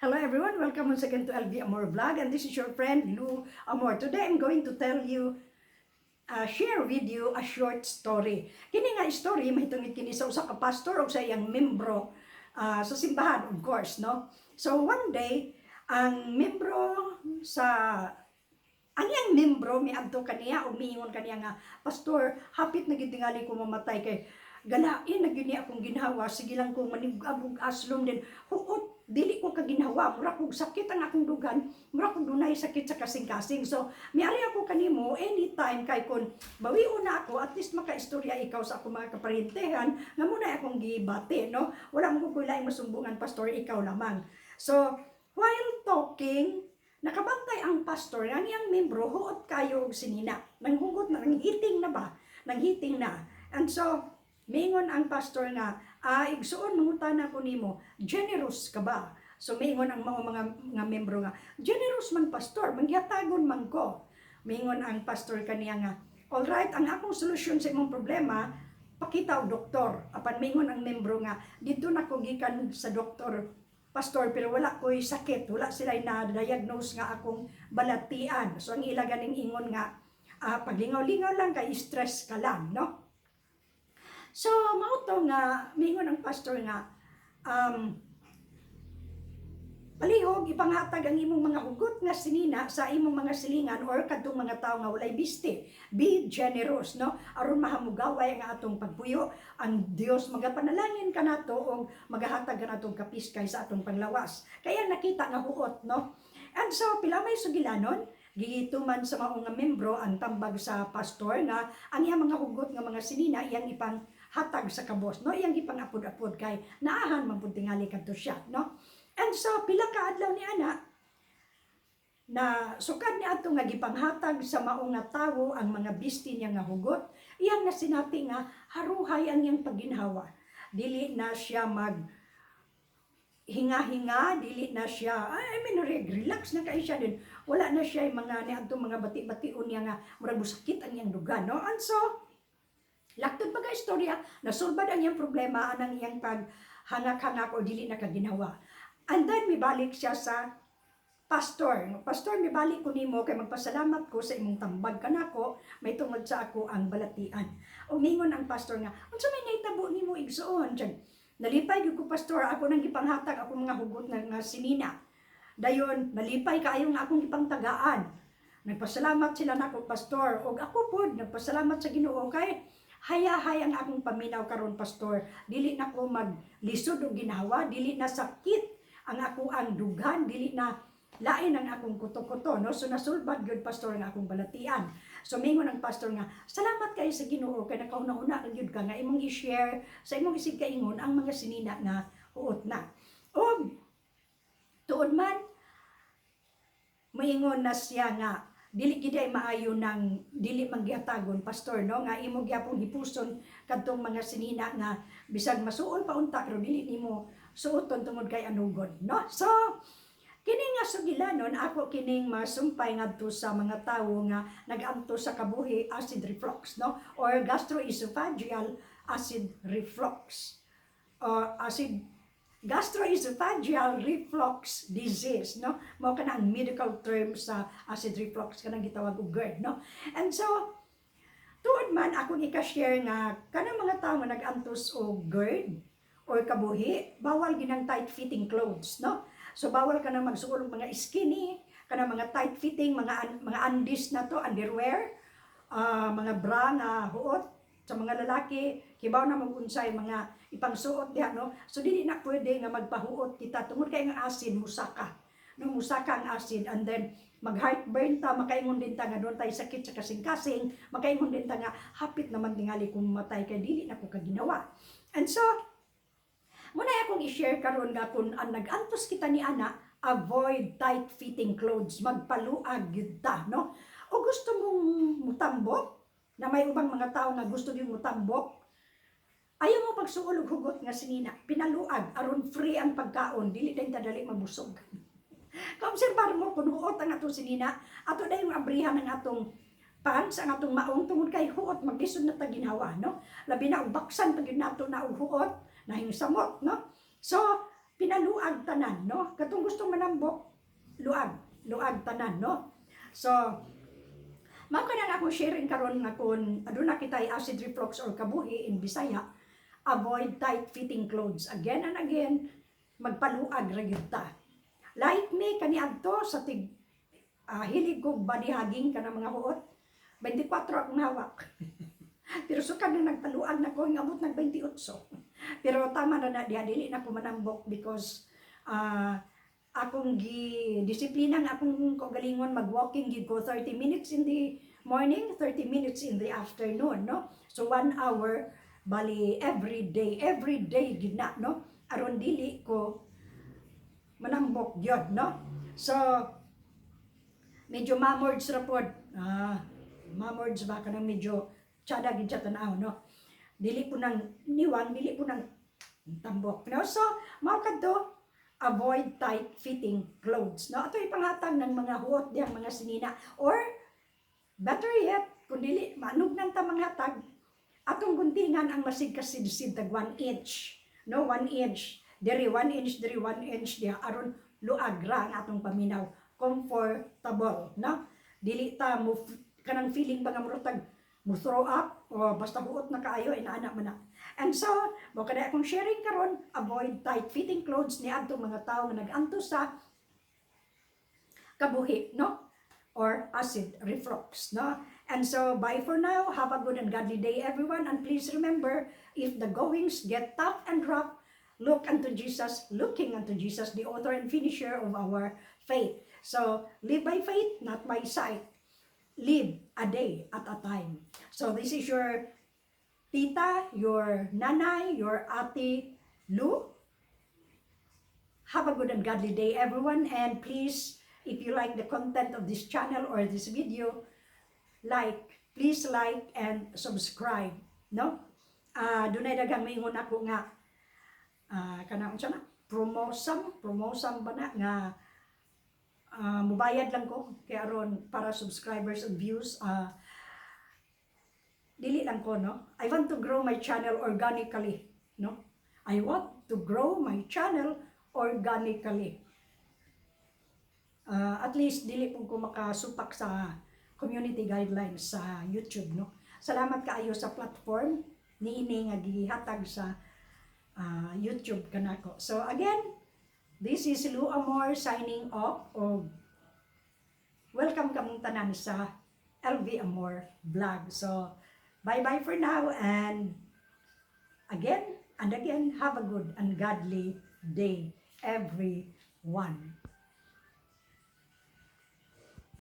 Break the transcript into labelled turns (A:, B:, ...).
A: Hello everyone, welcome once again to LV Amor Vlog, and this is your friend Lou Amor. Today I'm going to tell you, share with you a short story. Kini nga story mahitungod kini sa usa ka pastor o sa iyang membro sa simbahan, of course, no? So one day, ang iyang membro miadto kaniya ug miingon kaniya nga, "Pastor, hapit na gid tingali ko mamatay kay galain na gyud ni akong ginhawa. Sige lang ko manigabog aslom din huot, dili ko kaginhawa, mura kog sakit ang akong dugan, mura kog dunay sakit sa kasing-kasing. So miari ako kanimo anytime kay kon bawion na ako, at least makaistorya ikaw sa akong mga kaparentehan nga mao na akong gibati, no? Wala mo ko laing masumbungan, pastor, ikaw lamang." So while talking, nakabantay ang pastor nga ang iyang membro huot kayo og sinina. Nanghugot na, nanghiting na ba? Nanghiting na. And so, mingon ang pastor nga, "Ah, igsuon, mangutana ko nimo, generous ka ba?" So mingon ang mga membro nga, "Generous man, pastor, mangyatagon man ko." Mingon ang pastor kaniya nga, "All right, ang akong solusyon sa imong problema, pakita og doktor." Apan mingon ang membro nga, "Didto na ko gikan sa doktor, pastor, pero wala ko'y sakit, wala sila na-diagnose nga akong balatian." So ang ila ganing ingon nga, "Paglingaw-lingaw lang kay stress ka lang, no?" So mao to nga mingon ang pastor nga, "Palihog ipanghatag ang imong mga hugot nga sinina sa imong mga silingan or kadtong mga tawo nga walay bisti. Be generous, no? Aron mahamugaway ang atong pagpuyo, ang Dios magapanalangin kanato og magahatag kanato og kapiskay sa atong panglawas." Kaya nakita nga huot, no? And so pila may sugilanon, gituman sa mao nga membro ang tambag sa pastor nga ang iyang mga hugot nga mga sinina iyang ipang hatag sa kabos, no? Iyang ipang apod-apod kay naahan man pud tingali kadto siya, no? And so pila ka adlaw ni ana na sukad ni adto nga gipanghatag sa mao nga tawo ang mga bisti niya nga hugot, iyang nasinati nga haruhay ang iyang pagginhawa. Dili na siya mag hinga-hinga, dili na siya, I mean, relax na kay siya din. Wala na siya yung mga niadtong mga bati-bation niya nga murag musakit ang iyang dugan, no? And so, laktod pa ka istorya, nasulbad ang iyang problema anang iyang pag hangak-hangak o dili na kaginhawa. And then mibalik siya sa pastor. "Pastor, mibalik ko nimo kay magpasalamat ko sa imong tambag kanako may tungod sa ako ang balatian." Umingon ang pastor nga, "Unsa may nahitabo nimo, igsuon?" Diyan, "Nalipay gyud ko, pastor, ako nang gipanghatag ako mga hugot na nga sinina. Dayon, nalipay kaayo nga akong gipangtagaan. Nagpasalamat sila nako, pastor, ug ako pod nagpasalamat sa Ginoo kay hayahay ang akong paminaw karon, pastor. Dili na ko maglisod og ginhawa, dili na sakit ang ako ang dughan, dili na lain ang akong kuto-kuto, no? So nasulbad gyud, pastor, ang akong balatian." So mingon ang pastor nga, "Salamat kay sa Ginoo kay nakauna-una ra gyud ka nga imong i-share sa imong isig kaingon ang mga sinina nga huot na." Og tuod man, maingon na siya nga dili gid ay maayo nang dili manggihatagon, pastor, no, nga imo gyapon hipuson kadtong mga sinina nga bisag masuol pa unta pero dili nimo suoton tungod kay anugon, no? So kini nga sugilanon ako kining masumpay ngadto sa mga tawo nga nag-antos sa kabuhi, acid reflux, no, or gastroesophageal acid reflux, acid gastroesophageal reflux disease, no? Mao kana ang medical term sa acid reflux, kanang gitawag og GERD, no? And so tuod man akong ika-share nga kanang mga tawo nga nag-antos og GERD or kabuhi, bawal ginang tight fitting clothes, no? So bawal ka na magsuot og mga skinny, kanang mga tight fitting, mga undies na to, underwear, mga bra nga huot sa mga lalaki, kibaw na mag unsay mga ipangsuot diha, no? So dili na pwede nga magpahuot kita tungod kay nga acid musaka. No, musaka ang acid and then mag heartburn ta, makaingon din ta nga doon tayo sakit sa kasing-kasing, makaingon din ta nga hapit naman tingali kung mamatay kay dili na ko kaginawa. And so, muna akong i-share karon nga kung ang nag-antos kita ni ana, avoid tight fitting clothes, magpaluag gyud ta, no? O gusto mong mutambok, na may ubang mga tao nga gusto yung mutambok, ayaw mo pagsuol og hugot nga sinina, pinaluag aron free ang pagkaon, dili din ta dali mabusog. Kaobserbar mo kung huot ang atong sinina, ato na yung abrihan ang atong pants, ang atong maong tungod kay huot, maglisod na ta ginhawa, no? Labi na og baksan pag yun nato na og huot, nahing samot, no? So, pinaluag tanan, no? Katong gusto manambok, manambok, luag, luag tanan, no? So, mao ka na akong sharing karon nga kung aduna kitay acid reflux or kabuhi in Bisaya, avoid tight fitting clothes. Again and again, magpaluag ra gyud ta. Like me kaniadto sa tig hilig kog body hugging kana mga huot. 24 akong hawak. Pero sukad na nagpaluag na ko, abot nag 28. Pero tama na na diha, dili na ko manambok because akong gi disiplina nga akong kaugalingon, mag-walking gid ko 30 minutes in the morning, 30 minutes in the afternoon, no? So 1 hour bali every day gid na, no? Aron dili ko manambok gyud, no? So medyo mamords ra pod. Mamords ba, kanang medyo tsada gid siya tan-aw, no? Dili po nang niwang, dili po nang tambok, no? So mao kadto, avoid tight fitting clothes, no? Ato ipanghatag ng mga huot diyang mga sinina or better yet, kung dili manugnan ta manghatag, atong guntingan ang masig kasidsid tag 1 inch, no? 1 inch diri, 1 inch diri, 1 inch diha, aron luag ra ang atong paminaw, comfortable, no? Dili ta mo kanang feeling ba nga murag mo throw up o basta huot na kaayo, inaana man na. And so mo kada akong sharing karon, avoid tight fitting clothes ni adtong mga tawo nga nag-antos sa kabuhi, no, or acid reflux, no? And so bye for now. Have a good and godly day, everyone, and please remember, if the goings get tough and rough, look unto Jesus, looking unto Jesus, the author and finisher of our faith. So live by faith, not by sight. Live a day at a time. So this is your tita, your nanay, your Ate Lu. Have a good and godly day, everyone. And please, if you like the content of this channel or this video, like, please like and subscribe. No? Dunay daghang maingon ako nga kanang unsa na, promosam, promosam ba na nga mubayad lang ko kay aron para subscribers and views. Dili lang ko, no? I want to grow my channel organically, no? I want to grow my channel organically. At least dili po ko makasupak sa community guidelines sa YouTube, no? Salamat kaayo sa platform niini nga gihatag sa YouTube kanako. So again, this is Lu Amor signing off og welcome kamong tanan sa LV Amor Vlog. So bye-bye for now and again, have a good and godly day, everyone.